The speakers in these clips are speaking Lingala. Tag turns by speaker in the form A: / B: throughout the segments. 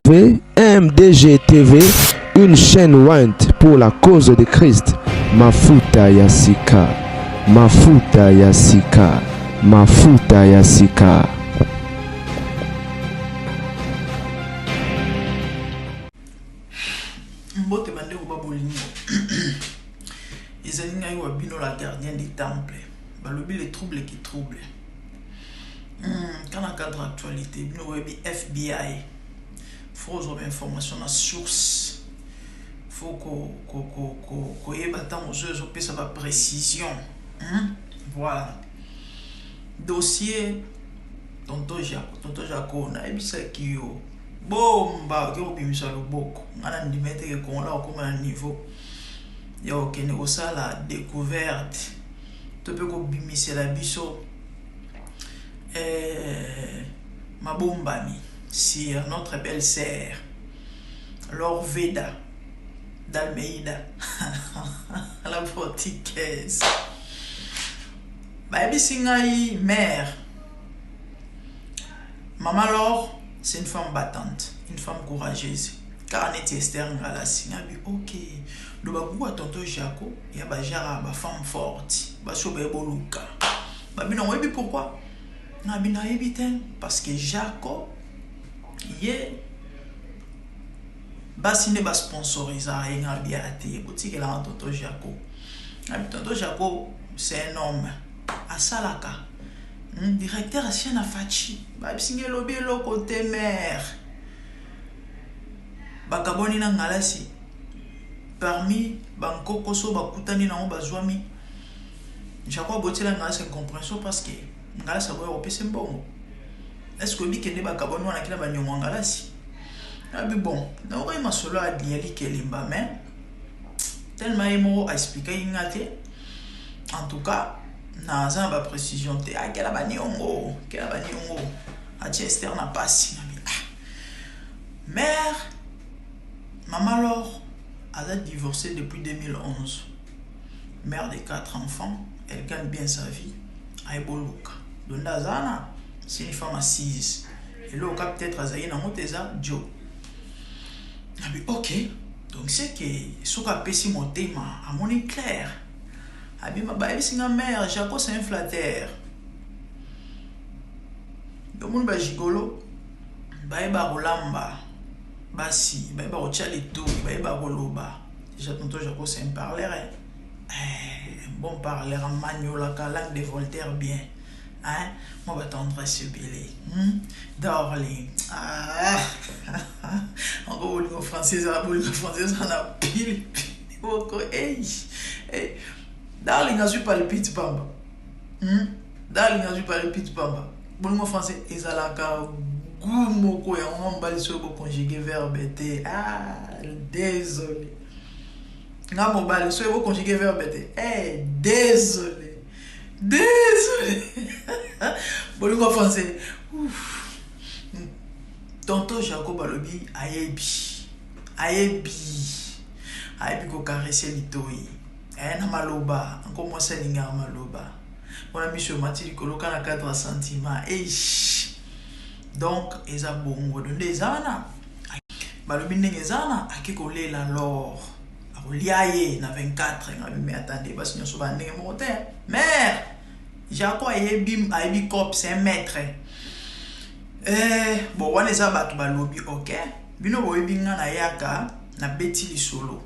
A: MDG TV, une chaîne ointe pour la cause de Christ. Mafuta ya sika, mafuta ya sika, mafuta ya sika.
B: Mbote bandeko ba bolingo ezali ngai wa bino la gardien du temple balobi le trouble qui trouble Kana cadre actualité bino boyebi FBI faut ozwa ba information na source faut ko ko ko ko koyeba ntango ozo ezopesa ba précision hmm? Voilà dossier tonton Jaco, tonton Jaco nayebisaki yo bomba oke kobimisa loboko ngai na ndima ete ke Kongola okoma na niveau ya kokende kosala découverte to mpe kobimisela biso eh, mabombami sur notre belle sœur Laure Veda d'Almeida la portugaise bayebisi ngai mère Maman Laure, c'est une femme battante, une femme courageuse. Kaka neti Esther Ngalasi ngabi ok do baguwa tonton Jaco ya ba genre ba femme forte basi oyo baye boluka babino oyebi pourquoi ngabi nayebi te parce que Jaco ye basi nde basponsorisaka ye ngabi ya te botikelaka tonton Jaco ngabi tonton Jaco c'est un homme asalaka directeur asia na Fatshi bayebisi ngai elobi eloko te mère bakabwani na ngalasi parmi bankokoso bakutani nango bazwami Jaco abotela ngalasi incompréhension parce que ngalasi aboya kopesa mbongo. Est ce que oyebi kende bakabwani wana kina baniongo ya ngalasi abi bon nayokai masolo ya likelemba mais tellement ye moko aexplikaki nga te en tout cas naza na baprécision te akela baniongo kela baniongo atie Ester na pasi nabi ah mère Maman Laure aza divorcée depuis 2011, mère de quatre enfants, elle gagne bien sa vie, aye boluka donc nde aza wana c'est une femme assise eloko ka peut-être azalaki nango te eza Joe nabi ok donc c'est que soki apesi motema amoni clair abima bayebisi nga mère Jaco c'est un flatteur omoni ba gigolo bayeba kolamba basi bayeba kotia litoi bayeba koloba déjà tonton Jaco c'est un parleur hein? Eh, un bon parleur amaniolaka langue de Voltaire bien hein? Moi batendresse ebele Darling ah. Encore bolingo français ezala bolingo français ezala na pilipili moko hey. Hey. Darling azwi palpite pamba Darling azwi palpite pamba bolingo français ezalaka goût moko yango nga mobali soki boconjugue verbe te ah désolé nga mobali soki boconjugue verbe te eh désolé désolé bolingo français ouf tonton Jacob alobi ayebi ayebi ayebi kocaresse litoi eh, na maloba anko mwasi alingaka maloba mpona miso emati likolo ka na cadre ya sentiment eish donc eza bongo do nde eza wana balobi ndenge eza wana ake kolela lor akolia ye na 24 ngabi me atande basi nyonso ba ndenge moko te mare Jaco ayebi ayebi cop c'est un maître eh, bon wana eza bato balobi ok bino boyebi nga nayaka nabeti lisolo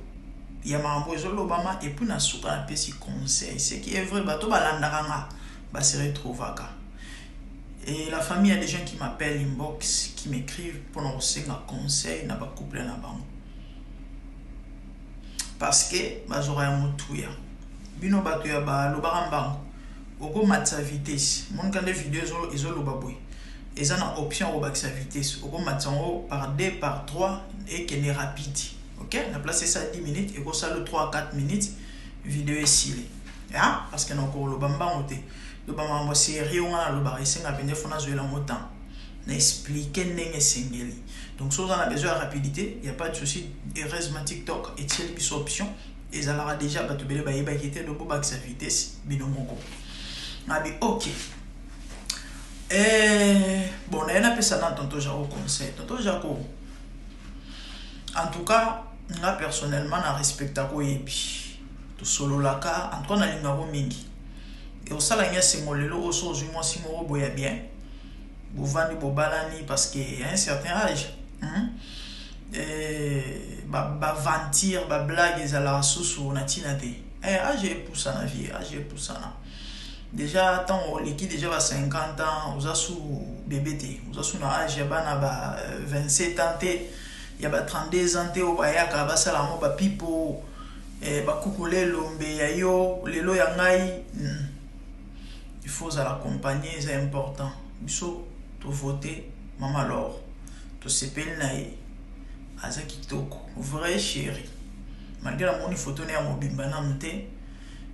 B: ya makambo ezolobama et puis na suka napesi conseil ce qui est vrai bato balandaka nga base retrouvaka et la famille ya des gens qui m'appellent inbox qui m'écrivent mpona kosenga conseil na bacouple na bango parce que bazwaka ya motuya bino bato ya balobaka mbango okomatisa vitesse monika nde video ezoloba boye eza na option ya kobakisa vitesse okomatisa yango par 2 par 3 ekende rapide ok na place esa 10 minutes ekosala 3 4 minutes video esili ya parce que nakoloba mbango te loba makambo serie wana nalobaka esenga mpenza fo nazwela yango temps na explike ndenge esengeli donc soki oza na besoin ya rapidité ya pas de souci heureusement TikTok etieli biso option ezalaka déjà bato ebele bayebaki te donc bobakisa vitesse bino moko ngabi ok eh, bon naye napesa na tonton Jaco conseil tonton Jaco. En tout cas, nga personnellement na respectaka, oyebi, tosololaka. En tout cas, nalingako mingi. Ekosala ngai esengo lelo oyo so ozwi mwasi moko boya bien, bovandi, bobalani, parce que à un certain âge, Baventure, bablague ezalaka susu na ntina te. Âge epusana, vie, âge epusana déjà. Ntango oleki déjà ba 50 ans, oza su bébé te, oza su na âge ya bana ba 27 ans te, ya ba 32 ans te, oyo bayaka basala yango bapipo, bakukula elombe ya yo lelo ya ngai. Il faut ozala accompagné, eza important. Biso tovote Mama Lor, tosepeli na ye, aza kitoko, vrai chéri. Malgré namoni foto na ya mobimba nanu te,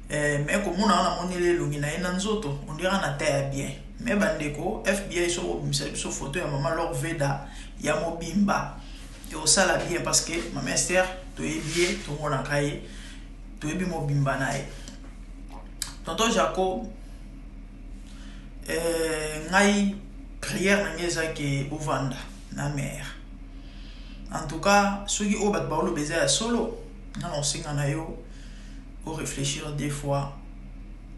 B: mais komona wana, namoni elongi na ye na nzoto, ondira na ta ya bien. Mais bandeko FBI, soki obimisa biso foto ya Mama Lor Veda ya mobimba, ekosala bien, parce que Mama Ester, toyebi ye, tomonaka ye, toyebi mobimba na ye. Tonton Jaco, ngai prière na ngai eza ke bovanda na mare. En tout cas, soki oyo bato baoloba eza ya solo, nga na osenga na yo oréfléchir deux fois.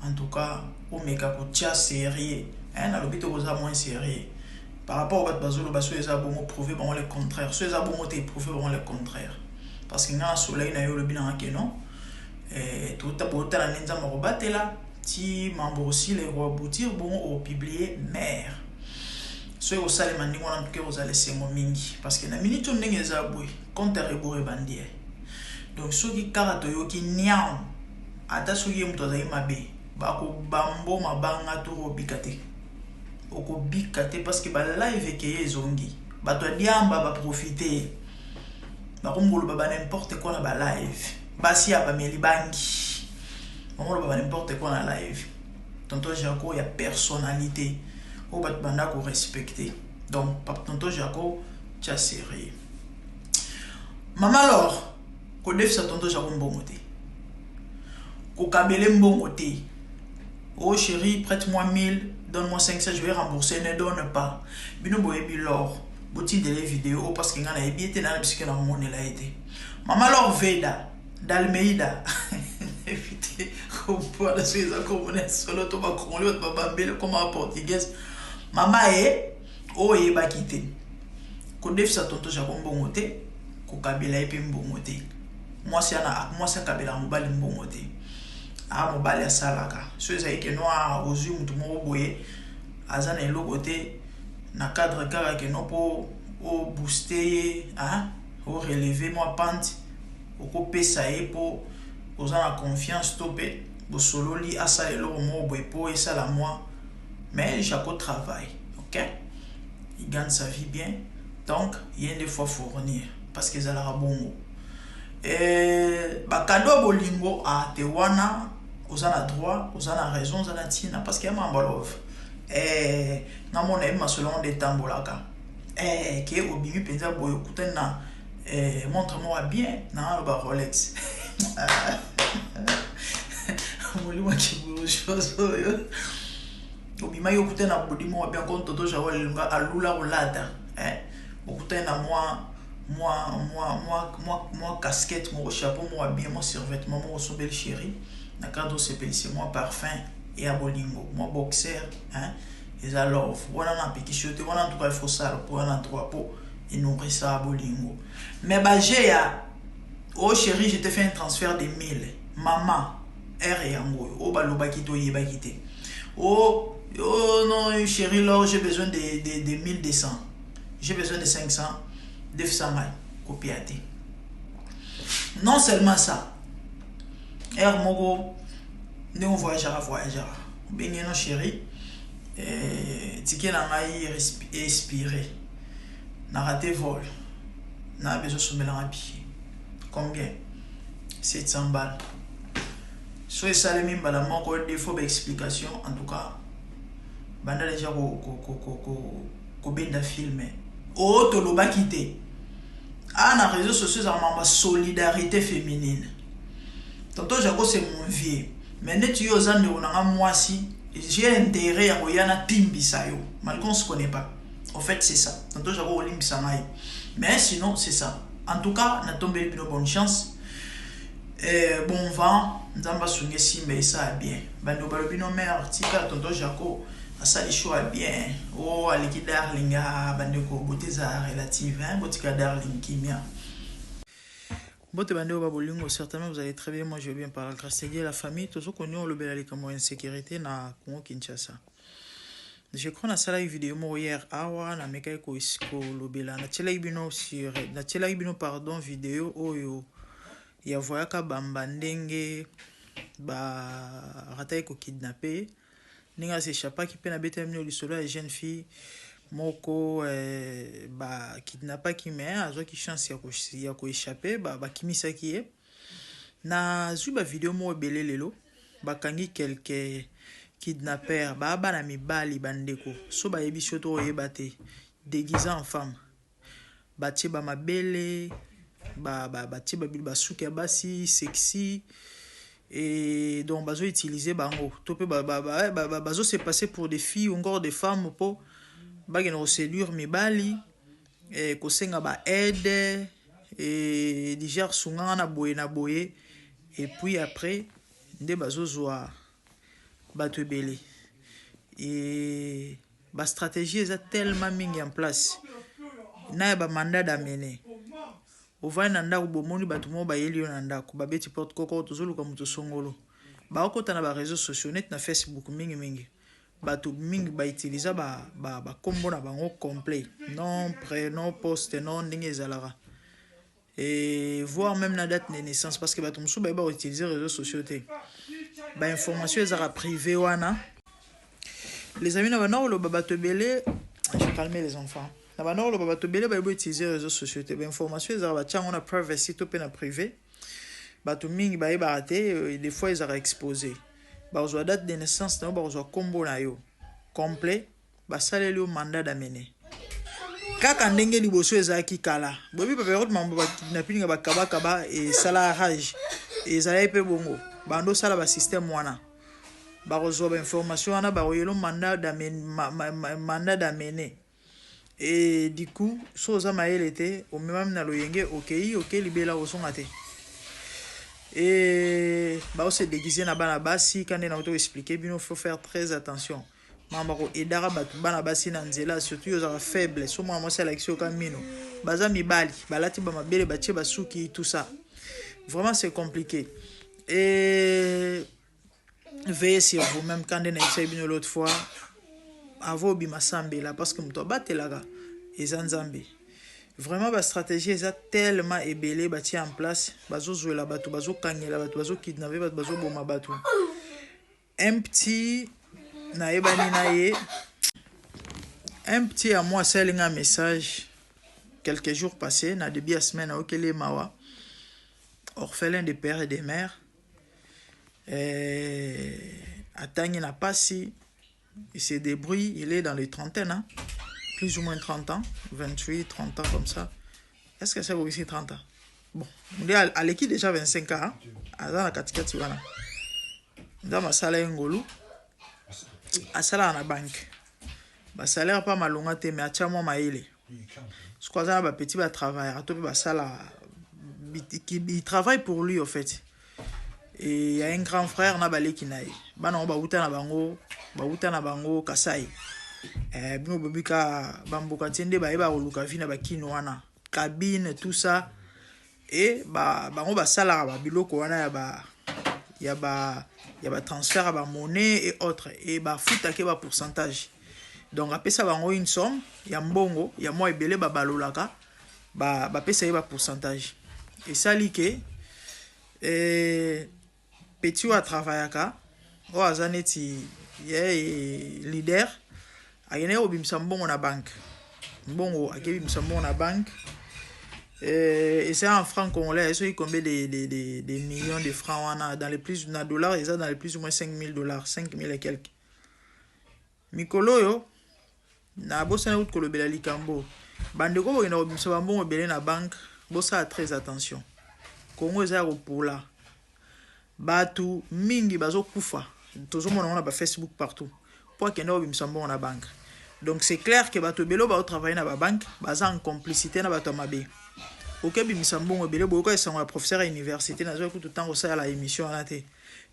B: En tout cas, omeka kotia sérieux. Nalobi te koza moins sérieux par rapport bato bazoloba. So eza bongo, prouve bango le contraire. So eza bongo te, prouve bango le contraire, parce que nga na soleil na yo, olobi nanga ke non, botala nde Nzambe akobatela ti mambo osila, ekoaboutir bongo, opublie mare. Soki kosalema ndenge wana, ntuke kozala esengo mingi, parce que na minute oyo, ndenge eza boye, compte à rebours ebandi. Donc soki kaka toyoki niam, ata soki ye moto azali mabe, bakobambo mabanga to kobika te, okobika te, parce que balive ekeye ezongi, bato ya diamba baprofite, bakomi koloba ba n'importe quoi na balive. Basi ya bameli bangi, bakoloba ba n'importe quoi na live. Tonton Jaco ya personnalité oyo bato banda korespecte. Donc tonton Jaco, tia sérieux. Mama Lor, kodefisa tonton Jaco mbongo te, kokabele mbongo te. "Oh chérie, prête-moi 1000, donne-moi 500, je vais rembourser." Ne donne pas. Bino boyebi Lor, botindele video oyo, parce que ngai nayebi ete nana bisika na komonela ye te. Mama Lor Veda Dalmeida, yebi te kompona soki eza komona solo to bakongoli, bato babambele koma portugaise. Mama ye oyo oyebaki te, kodefisa tonton Jaco mbongo te, kokabela ye mpe mbongo te. Mwasi ana, mwasi akabelaka mobali mbongo te. A mobali asalaka. So ezali ke no, ozwi motu moko boye aza na eloko te, na cadre kaka ke no mpo obooste ye, oreleve mwa pente, okopesa ye mpo oza na confiance to mpe bosololi, asala eloko moko boye mpo esala mwa. Mais Jaco travaille, ok, il gagne sa vie bien, donc ye nde faut fournir, parce que ezalaka bongo. Bacadeau ya bolingo te wana, oza na droit, oza na raison, oza na ntina, parce que ya mambo love, ngamona yebi masolo ngo nde etambolaka. Ke obimi mpenza boye, okutani na montre moko ya bien, nanga aloba Rolex, molimo akibourgeoise oyo, obimaki, okutani na bodi moko ya bien, ko toto Jaco alinga alula kolata, okutani na mwa casquette moko, chapeau moko ya bien, mwa survêtement moko, osombeli chéri na cadre osepelisi, mwa parfum ya bolingo, mwa boxer, hein? Eza love wana, napekisi yo te wana. En tout cas, il faut sala mpo wana droit mpo enourrisa bolingo. Mais baje ya "Oh chéri, je te fais un transfert de 1000", mama ere yango oyo, oyo balobaki te, oyebaki te. Oh non chéri Lor, j'ai besoin de 1200, j'ai besoin de 500, 200." Ngai kopia te. Non seulement ça, ere moko ndenge voyageaka, voyageaka, obenge: "Non chéri, ticket na ngai expiré, na raté vol, na besoin somelanga billet." Combien? 700 balles. So esalemi mbala moko, défaut baexplication. En tout cas, banda déjà kobenda film oyo tolobaki te. A na réseaux sociaux ezalaka makambo solidarité féminine. Tonton Jaco, c'est mon vieux, mais neti yo oza ndeko na nga mwasi, j'ai intérêt ya koya natimbisa yo, malgré on se connaît pas. En fait, c'est ça. Tonton Jaco, olimbisa ngai, mais sinon c'est ça. En tout cas, natombeli bino bonne chance. Eh, bon vent, Nzambe asunge simba esala bien. Bandeko balobi no mère, tika tonton Jaco asali choix bien. Oh, aleki darling, ah bandeko beauté eza relative hein, botika darling kimia. Mbote bandeko ba bolingo, certainement vous allez très bien, moi je vais bien par la grâce de Dieu, la famille, tozokoni olobela likambo ya insécurité na Congo Kinshasa. Je crois nasalaki video moko hier awa, namekaki kolobela, natielaki bino sur, natielaki bino pardon video oyo ya voyaka bamba ndenge barataki kokidnape, ndenge asechapaki mpe nabetaki bino lisolo ya jeune fille moko eh, bakidnapaki mais azwaki chance ya koéchappe, bakimisaki ye. Nazwi bavideo moko ebele lelo, bakangi quelques kidnappeurs, baa bana mibali bandeko, so bayebi so to oyeba te, déguisé en femme, batie bamabele, batie basuki ya basi sexy et donc bazo utiliser bango to mpe bazo se passer pour des filles ou encore des femmes mpo bakende koséduire mibali, kosenga ba aide et du genre sunganga na boye na boye, et puis après nde bazozwa bato ebele. E bastratégie eza tellement mingi en place na ya bamandat d'amener. Ovandi na ndako, bomoni bato moko bayeli yo na ndako, babeti porte koko, tozoluka moto songolo. Baokota na baréseaux sociaux neti na Facebook mingimingi, bato mingi bautiliza bakombo na bango complet, nom, prénom, poste nom, ndenge ezalaka, et voire même na date de naissance, parce que bato mosusu bayeba koutiliser réseaux sociaux te, bainformation ezalaka privé wana. Les amis, na banda koloba bato ebele, je calme les enfants, na banda koloba bato ebele bayeba utiliser réseaux sociaux te, bainformation ezalaka batia yango na privacy to mpe na privé, bato mingi bayebaka te. Des fois ezalaka exposé, bakozwa date de naissance na yo, bakozwa nkombo na yo complet, basaleli yo mandat d'amener kaka ndenge liboso ezalaki kala. Boyebi bapériode mambo bakidnapping, bakabakaba esala rage, ezalaki mpe bongo, bando osala basystème wana, bakozwa bainformation wana, bakoyelo mandat d'amener et du coup so oza mayele te, omemami na loyenge, okei, okei libela, ozonga te. E baose déguise na bana basi ka nde na auto expliquer bino, faut faire très attention. Makambo koaidaka bato bana basi na nzela, surtout yo ozalaka faible, so mwana mwasi alakisi yo ka mino, baza mibali balati bamabele, batie basuki, tout ça, vraiment c'est compliqué. Et veillez sur vous-même. Quand nde nayebisaki bino l'autre fois, avant obima, sambela, parce que moto abatelaka eza Nzambe. Vraiment bastratégie eza tellement ebele batie en place, bazozwela bato, bazokangela bato, bazokidnape bato, bazoboma bato. Un petit nayebani na ye, un petit ya moi, asali nga message quelques jours passés, na début ya semaine, aokeli mawa, orphelin de père et de mère, atangi na pasi, il se débrouille, il est dans les trentaines, hein? Plus ou moins 30 ans, 28, 30 ans comme ça. Est-ce que c'est aussi 30 ans? Bon, aleki déjà 25 ans, aza na katikati wana. Nzambe asala ye ngolu, asalaka na banke, basalaire mpa malonga te, mais atya mwa mayele. Soki aza na bapetits batravailleur to mpe basala, il travaille pour lui en fait. Et y a un grand frère na baleki na ye, bana ngo bauta na bango Kasai. Bino bobika bamboka tie nde bayeba koluka vie na bakino wana, cabine, tout ça. E bango basalaka babiloko wana ya batransfert ya bamonnaie et autres, e bafutaki bapourcentage. Donc apesa bango une somme ya mbongo ya mwa ebele, babalolaka, bapesa ye bapourcentage. Esali ke petit oyo atravaillaka, oyo aza neti ye leader, akendeki kobimisa mbongo na banke. Mbongo akebimisa mbongo na banke, eza en franc congolais, soki combien de millions de francs wana, dans les plus na dollars, eza dans les plus ou moins 5000 dollars, 5000 et quelques. Mikolo oyo nabosani kutu kolobela likambo. Bandeko bokenda kobimisa bambongo ebele na banke, bosala très attention. Kongo eza ya kopola, bato mingi bazokufa, tozomona ngo na bafacebook partout, mpo akende kobimisa mbongo na banke. Donc c'est clair ke bato ebele oyo baotravaille na babanke baza en complicité na bato ya mabe. Okebimisa mbongo ebele, boyoka esango ya professeur ya université. Nazwaki kutu ntango osala émission wana te,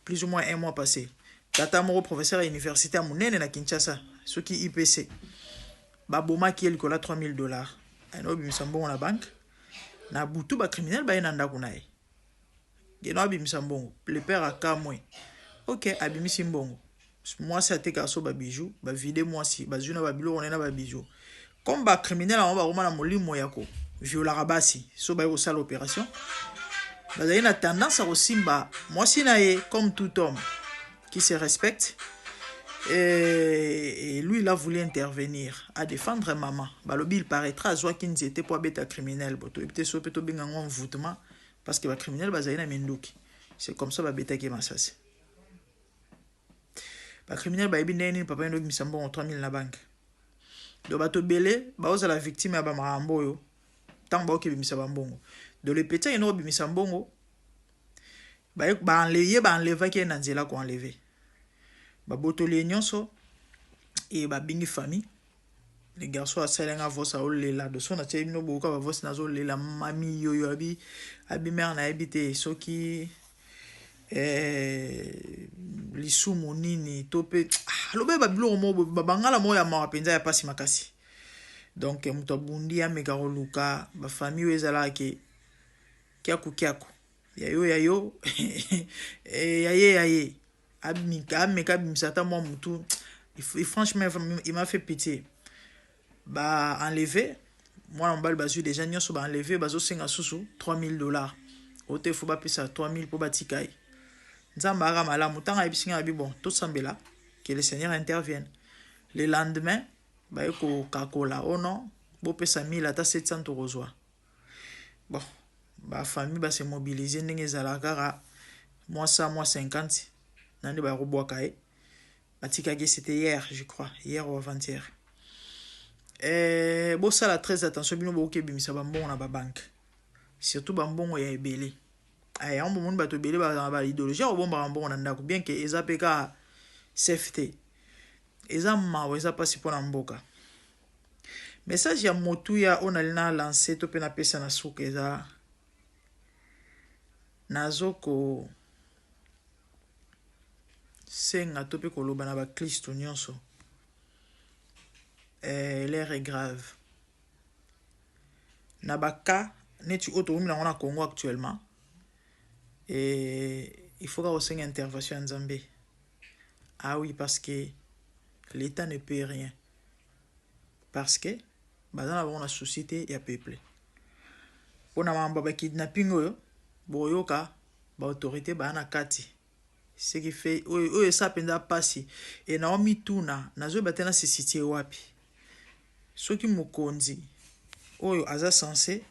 B: plus ou moins un mois passé. Tata moko, professeur ya université ya monene na Kinshasa, soki IPC, babomaki ye likolo ya 3000 $. Ayina obimisa mbongo na banque na butu, bacriminel baye na ndako na ye, geno abimisa mbongo. Le père akamwe. Ok, abimisi mbongo. Mwasi atekaka so babiju, bavide mwasi, bazwi na babiloko na ye na babiju. Comme bacriminel yango bakoma na molimo ya koviolaka basi, so baye kosala opération, bazali na tendance ya kosimba mwasi na ye, comme tout homme qui se respecte. Et lui, il a voulu intervenir à défendre maman. Balobi, il paraîtra, azwaki nzete mpo abeta criminel. Bo toyebi te so mpe tobenga yango envoûtement, parce que bacriminel bazali na minduki. C'est comme ça babetaki masasi. Bacriminel bayebi ndenge nini papa yendo obimisa mbongo 3000 na banque. Donc bato ebele baozala victime ya bamakambo oyo ntango baoki ebimisa bambongo. Donc le petit akende kobimisa mbongo, ye baenlevaki ye na nzela, koenlever, babotoli ye nyonso e babingi famille. Le garçon asalenga voice, aolela doso. Natie bino boyoka bavoice, nazolela mami yoyo. Abi mare, nayebi te soki lisumu nini to mpe alobi babiloko moko, bangala moko ya mawa mpenza, ya mpasi makasi. Donc moto abundi, ameka koluka bafamille oyo ezalaka ke kiaku kiaku, ya yo ya yo, ya ye ya ye, ameka abimisa ata mwa motu. Franchement, il m'a fait pitié. Baenlever mwana mobali, bazwi déjà nyonso, baenlever, bazosenga susu 3000 $. Oyo te, fo bapesa 3000 mpo batika ye. Nzambe aka malamu. Ntango ayebisi ngai, abi bon, tosambela que le Seigneur intervienne. Le lendemain, baye kokakola: o oh non, bopesa 1000, ata 700 tokozwa. Bon, bafamille base mobiliser ndenge ezalaka kaka, mwa 100, mwa 50 na nde bakobwaka ye, batikaki. C'était hier, je crois, hier ou avant-hier. Bosala très attention, bino bokoki ebimisa bambongo na babanque, surtout bambongo ya ebele. Yango bomoni bato ebele bazala baidéologie ya kobombaka mbongo na ndako, bien ke eza mpe kaka safe te. Eza mawa, eza mpasi mpona mboka. Message ya motuya oyo nali na lance to mpe napesa na suka eza: nazoko senga to mpe koloba na baklisto nyonso, l'heure est grave. Na baka neti oyo tokomi nango na Congo actuellement, il faut kaka kosenga intervention ya Nzambe. Ah oui, parce que l'État ne peut rien, parce que baza na bango na société ya peuple. Mpona makambo ya bakidnapping oyo boyoka, baautorité baya na kati, ce qui fait oyo esa mpenza mpasi. E naomituna, nazoyeba te na se situer wapi. Soki mokonzi oyo aza censé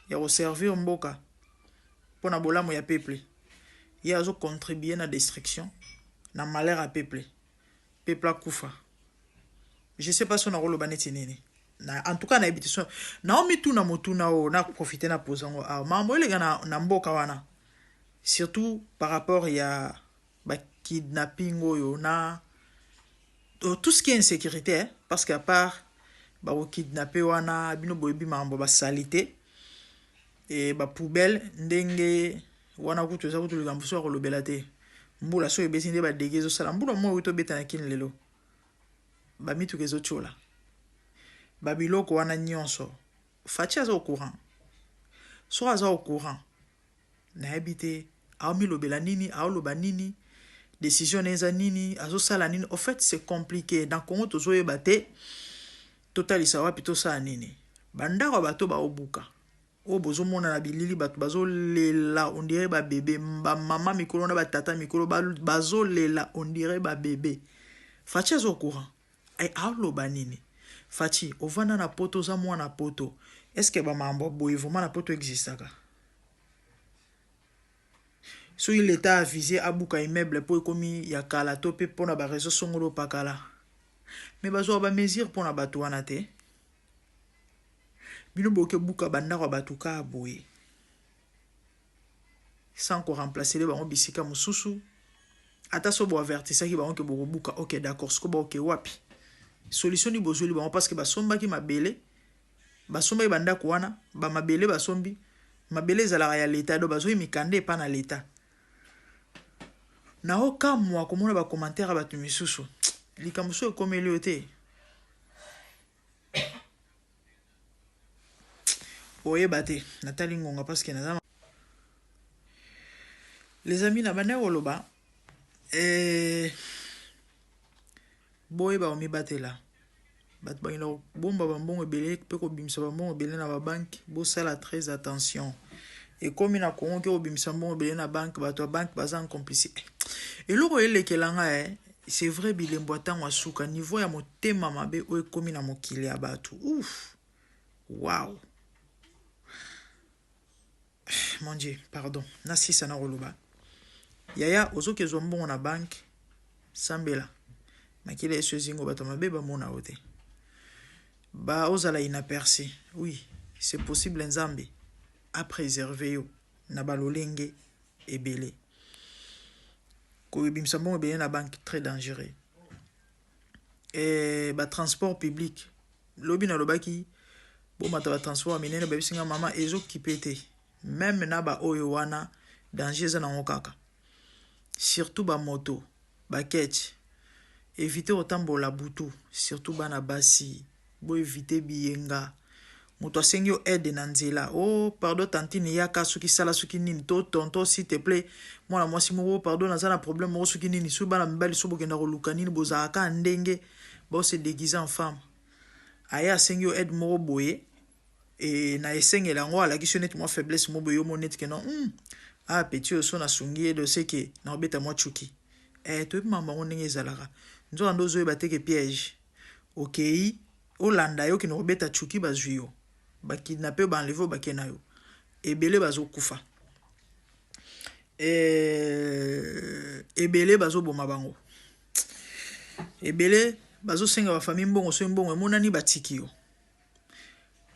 B: ya koservir mboka mpona bolamu ya peuple, ye azocontribue na destruction, na malheur ya peuple, peuple akufa. Je sais pas so nakoloba neti nini na, en tout cas nayebi te. So naomituna motuna oyo, na profite na posa yango awa. Makambo eleka na mboka wana, surtout par rapport ya bakidnapping oyo na tout ce qui est insécurité, hein, parce que à part bakokidnappe wana, bino boyebi makambo basali te e bapoubelle ndenge wana kutu eza kutu likambo so ya kolobela te. Mbula soki ebeti, nde badégâts ezosala. Mbula moko euti obeta na Kini lelo, bamituka ezotiola, babiloko wana nyonso. Fatshi aza au courant? Soki aza au courant, nayebi te aomilobela nini, aoloba nini, décision na eza nini, azosala nini. Au fait, c'est compliqué dans Congo. Tozoyeba te totalisa wapi, tosala nini. Bandako ya bato baobuka, oyo bozomona na bilili, bato bazolela on dirait babébé, bamama mikolo na batata mikolo bazolela on dirait babébé. Fatshi aza au courant, aoloba nini? Fatshi, ovanda na Poto, oza mwana Poto, est-ce bamambo boye vraiment na Poto existaka? Soki l'État avise abuka immeuble mpo ekomi ya kala to mpe mpona baréseau songolo pakala, me bazwaka bamesure mpona bato wana te. Bino bokoki buka bandako ya bato kaka boye sans koremplacer bango bisika mosusu. Ata so boavertisaki bango ke bokobuka, ok, d'accord. Siko baoke wapi? Solution nini bozweli bango? Parce que basombaki mabele. Basombaki bandako wana, bamabele basombi, mabele ezalaka ya leta, donc bazwaki mikanda epa na leta. Naokamwa komona bacommentaire ya bato misusu. Likambo so ekomeli yo te, oyeba te. Natali ngonga parce que naza, les amis, na bandaki koloba boyeba komibatela. Bato bakenda kobomba bambongo ebele mpe kobimisa bambongo ebele na babanke, bosala très attention. Ekomi na Kongo ke kobimisa mbongo ebele na banke, bato ya banke baza en complicité. Eloko elekela nga, c'est vrai, bilembo ya ntango asuka, niveau ya motema mabe oyo ekomi na mokili ya bato. Ouf, wow, mon Dieu, pardon. Nasisa na koloba, yaya, ozokezwa mbongo na banke, sambela, makila Yesu ezingo, bato mabe bamona yo te, ba ozala inaperçu. Oui, c'est possible, Nzambe apréserve yo na balolenge ebele. Kobimisa mbongo ebele na banke, très dangereux. Batransport public, lobi nalobaki bomata batransport ya minene, bayebisinga mama ezokipe te. Même na baoyo wana, danger eza nango kaka, surtout bamoto, baketch. Évite kotambola butu, surtout bana basi, boévite biyenga. Moto asengi yo aide na nzela: "Oh pardon tantine, yaka soki sala soki nini", to "Tonton, s'il te plaît", mwana mwasi moko, "Pardon, naza na problème moko", soki nini. Soki bana mibali so bokenda koluka nini, bozalaka kaka ndenge bose déguise en femme. Aye, asengi yo aide moko boye, e na esengeli yango, alakisi yo neti mwa faiblesse moko boye, yo mo neti ke non, ah, petit oyo so nasungi ye, doseke naobeta mwa tchuki. Toyebi makambo yango ndenge ezalaka. Nzoka nde ozoyeba te ke piège. Okei, olanda ye, okende kobeta tchuki, bazwi yo, bakidnappe, baenleve oyo, bake na yo. Ebele bazokufa, ebele bazoboma bango, ebele bazosenga bafamille mbongo. Soki mbongo emonani, batiki yo.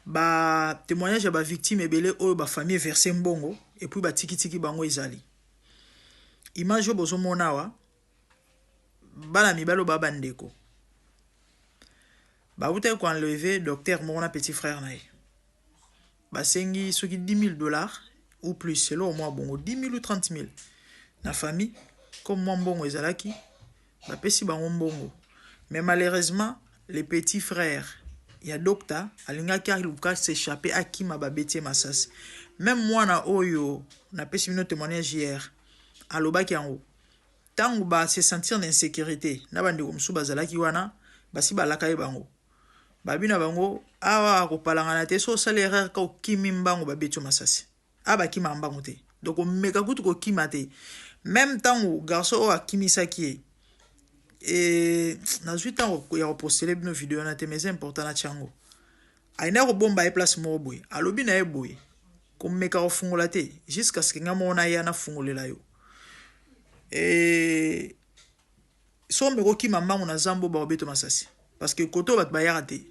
B: Batémoignage ya bavictime ebele oyo bafamille everse mbongo et puis batikitiki bango ezali. Image oyo bozomona awa, bana mibali oyo baa bandeko, bautaki koenleve docteur moko na petit frère na ye. Basengi soki 10 000 $ ou plus, selon mwa bongo 10 000 ou 30 000 na famille. Comme mwa mbongo ezalaki, bapesi bango mbongo. Mais malheureusement, le petit frère ya docteur alingaki aluka s'échapper, akima, babeti ye masasi. Même mwana oyo napesi bino témoignage hier alobaki yango. Ntango base sentir na insécurité na bandeko mosusu bazalaki wana, basi balaka ye bango, babi na bango awa akopalangana te. So osali erreur ka okimi mbango, babeti yo masasi. Awa bakima mbango te, donc omeka kutu kokima te. Même ntango garçon oyo akimisaki ye, nazwi ntango ya kopostele bino video wana te, mais eza important natia yango. Ayina kobomba ye place moko boye, alobi na ye boye: "Komeka kofungola te jusqu'à ce que nga moko naya nafungolela yo." So omeka okima mbango na zambo, bakobeta masasi, parce que kote oyo bato bayaka te.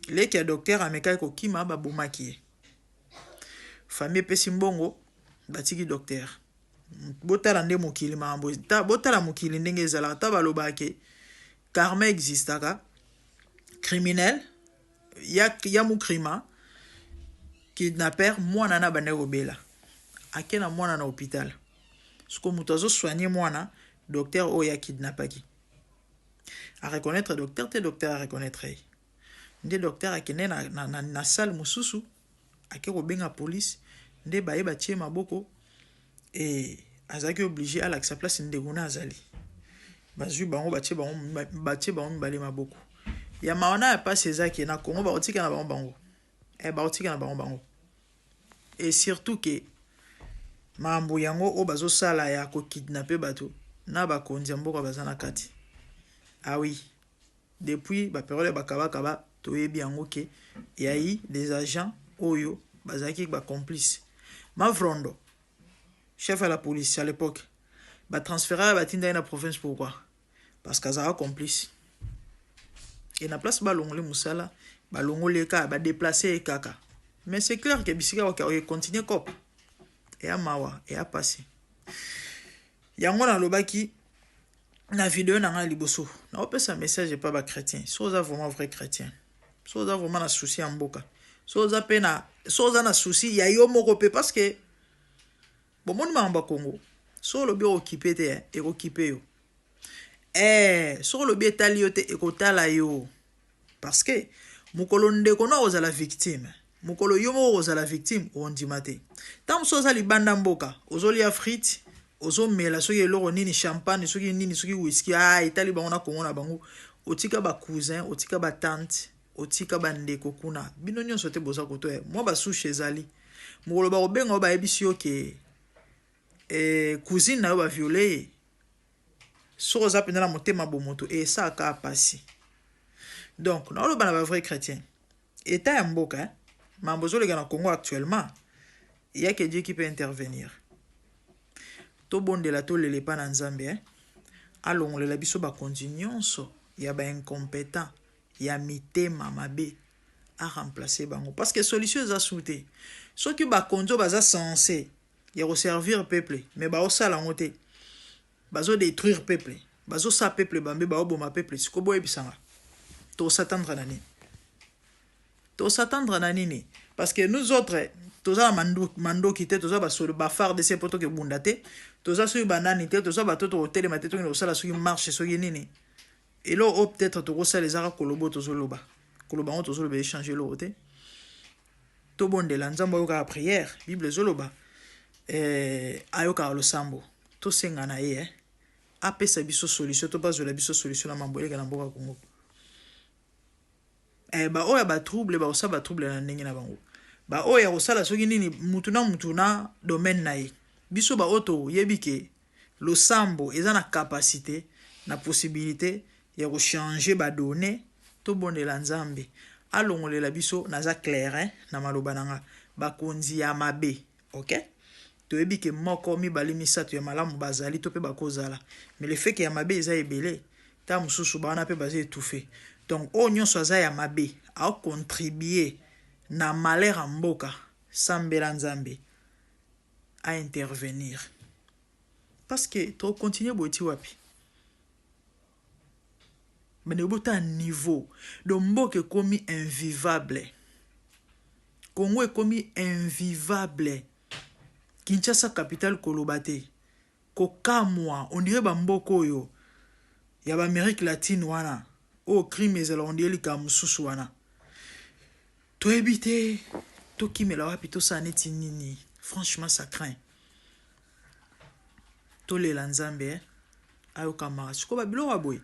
B: Leki ya docteur amekaki kokima, babomaki ye. Famille epesi mbongo, batiki docteur. Botala nde mokili makambo, botala mokili ndenge ezalaka. Ta balobaka ke karma existaka. Criminel ya mokrima, kidnapper, mwana na bandaki kobela, ake na mwana na hôpital. Siko moto azosoigne mwana, docteur oyo akidnapaki, areconnaître docteur te, docteur areconnaître ye. Nde docteur akende na salle mosusu, ake kobenga police, nde baye batie maboko. E azalaki obligé alakisa place ndeko na azali. Bazwi bango, batie bango mibale maboko. Ya mawa na ya pasi ezaki na Congo, bakotika na bango, bakotika na bango. Et surtout ke makambo yango oyo bazosala ya kokidnape bato, na bakonzi ya mboka baza na kati. Ah oui, depuis bapériode ya bakabakaba, toyebi yango ke yai des agents oyo bazalaki bacomplice. Mavrondo, chef ya la police à l'époque, batransféré, batinda ye na province. Pourquoi? Parce que azalaka complice. E na place balongoli mosala, balongoli ye kaka, badéplace ye kaka. Mais c'est clair ke bisika okecontinue cope. Eya mawa, eya pasi. Yango nalobaki na video na ngai liboso, naopesa message epa bachrétien. So oza vraiment vrai chrétien, Soki oza vraiment na souci ya mboka, soki oza mpe na, soki oza na souci ya yo moko mpe, parce que bomoni makambo ya Congo, soki olobi okokipe te, ekokipe yo. Soki olobi etali yo te, ekotala yo, parce que mokolo ndeko na okozala victime, mokolo yo moko okozala victime, ondima te. Ntango mosusu oza libanda mboka, ozolia frite, ozomela soki eloko nini, champagne soki nini, soki whisky, ah, etali bango na Kongo na bango. Otika bacousin, otika batante, otika bandeko kuna, bino nyonso te boza koto mwa basushe. Ezali mokolo bakobenga oyo bayebisi yo ke cousine na yo baviole ye. Soki oza mpenza na motema bomoto, esalaka pasi. Donc naoloba na bavrai chrétien, état ya mboka, mambo ezoleka na Congo actuellement, y a que Dieu qui peut intervenir. Tobondela, tolela epa na Nzambe, alongolela biso bakonzi nyonso ya baincompétent, ya mitema mabe, aremplace bango, parce que solution eza su te. Soki bakonzi oyo baza censé ya koservir peuple, mais baosala yango te, bazodétruire peuple, bazosala peuple bambe, baoboma peuple, sikoyo boyebisanga, tos'attendre na nini? Tos'attendre na nini? Parce que nous autres, toza na mandoki te, toza basolo baFARDC mpo tokebunda te, toza soki banani te, toza bato tokotelema te, tokende kosala soki marche soki nini. Eloko oyo peut-être tokosala ezaka koloba. Tozoloba, koloba yango, tozoloba, échange eloko te. Tobondela Nzambe ayokaka prière. Bible ezoloba ayokaka losambo. Tosenga na ye apesa biso solution, to bazwela biso solution na mambo eleka na mboka Kongo. Baoyo ya batrouble bakosala batrouble na ndenge na bango, baoyo ya kosala soki nini, mutu na mutu na domaine na ye. Biso baoyo toyebi ke losambo eza na capacité, na possibilité ya kochange badonnées, tobondela Nzambe alongolela biso, naza clair, hein, na maloba na nga, bakonzi ya mabe. Ok, toyebi ke moko, mibale, misato ya malamu bazali to mpe bakozala, mais le fait ke ya mabe eza ebele, ta mosusu bawana mpe baza étouffé. Donc oyo nyonso aza ya mabe, aocontribue na malheur ya mboka, sambela Nzambe aintervenir, parce que tokontinue boye ti wapi? Bandeko, botala niveau. Donc mboka ekomi invivable, Congo ekomi invivable. Kinshasa capitale, koloba te, kokamwa, on dirait bamboka oyo ya baAmérique latine wana oyo crime ezala, on dirait likambo mosusu wana. Toyebi te tokimela wapi, tosala neti nini. Franchement, ça craint. Tolela Nzambe, ayokamaka. Sikoyo babiloko ya boye,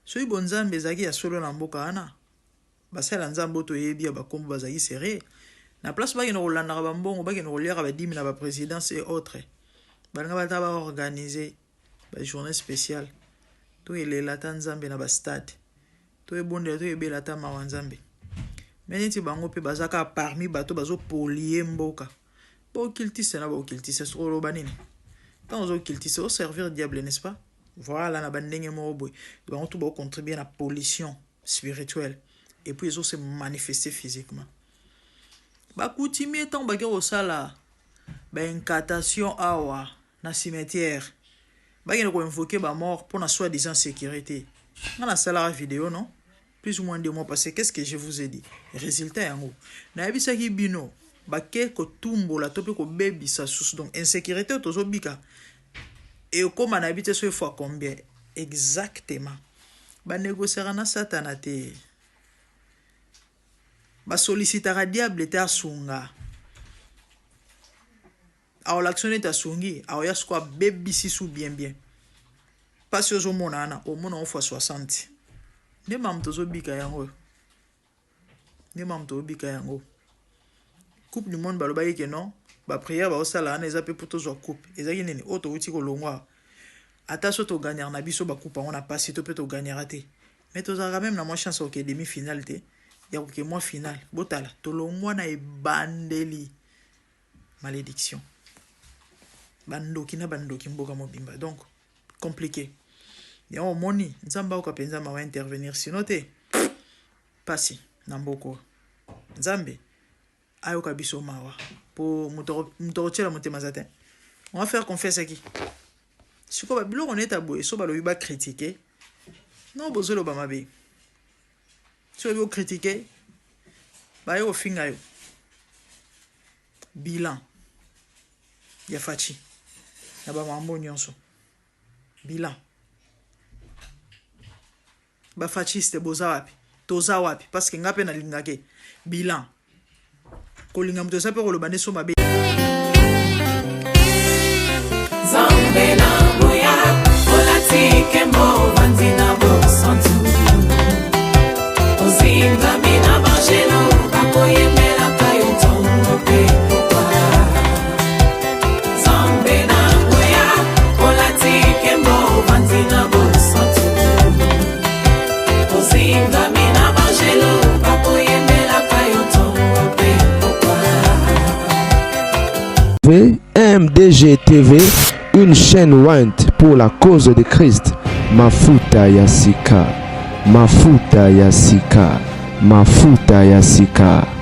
B: soki bonzambe ezalaki ya solo na mboka wana, basala Nzambe oyo toyebi ya bakombo bazalaki sérieux, na place bakende kolandaka bambongo, bakende koliaka badîme na baprésidence et autres, balinga bata baorganize bajournée spéciale, toyelela ata Nzambe na bastade, toyebondela, toyebela ata mawa Nzambe. Me neti bango mpe baza kaka parmi bato bazopolie mboka, baoccultiste na baoccultiste. Soki oloba nini, ntango oza oservir diable, n'est-ce pas? Voilà, na bandenge moko boye, bango tu baocontribue na pollution spirituelle et puis ezose manifester physiquement. Bacoutumier, ntango bake kosala baincantation awa na cimetière, bakende koinvoke bamort mpona soi-disant sécurité. Nga nasalaka video, non, plus ou moins 2 mois passé. Qu'est-ce que je vous ai dit? Résultat yango nayebisaki bino, bake kotumbola to mpe kobebisa susu. Donc insécurité oyo tozobika ekóma, nayebi te soki fois combien exactement. Banégociaka na Satana te, basolicitaka diable te asunga. Aolakisa neti asungi, aoya siko abebisi su bien bien. Mpasi ozomona wana, omona ngo fois 60. Nde mamu tozobika yango, nde mamu tozobika yango. Coupe du monde, balobaki ke non, baprière baosala wana eza mpe mpo tozwa coupe. Ezalaki nini oyo towuti kolongwa? Ata so togagnaka na biso bacoupe yango na pasi to mpe togagnaka te, mais tozalaka même na mwa chance oke demi finale te, ya koke mwa finale. Botala, tolongwa na ebandeli, malédiction, bandoki na bandoki, mboka mobimba. Donc compliqué yango. Omoni, Nzambe aoka mpenza mawa, intervenir, sinon te, pasi na mboka. Nzambe ayoka biso mawa, po moto akotiela motema aza te. On va faire confiance aki sikoyo babiloko neta boye. So balobi bacritique, non, bozoloba mabe. Soki obi ocritique, Baye kofinga yo. Bilan ya Fatshi na ba mambo nyonso. Bilan. Ba Fatshiste boza wapi? Toza wapi? Parce que nga pe nalingake. Bilan. Kolinga moto eza pe koloba nde so mabe.
C: Nzambe na nguya olati nkembo ovandi na bosantu ozingami na banjelu bakoyembelaka yo ntongo mpe pokwa Nzambe na nguya olati nkembo ovandi na bosantu ozingami na banjelu bakoyembelaka yo ntongo mpe pokwa
A: MDG TV, une chaîne ointe pour la cause de Christ. Mafuta ya sika, mafuta ya sika, mafuta ya sika.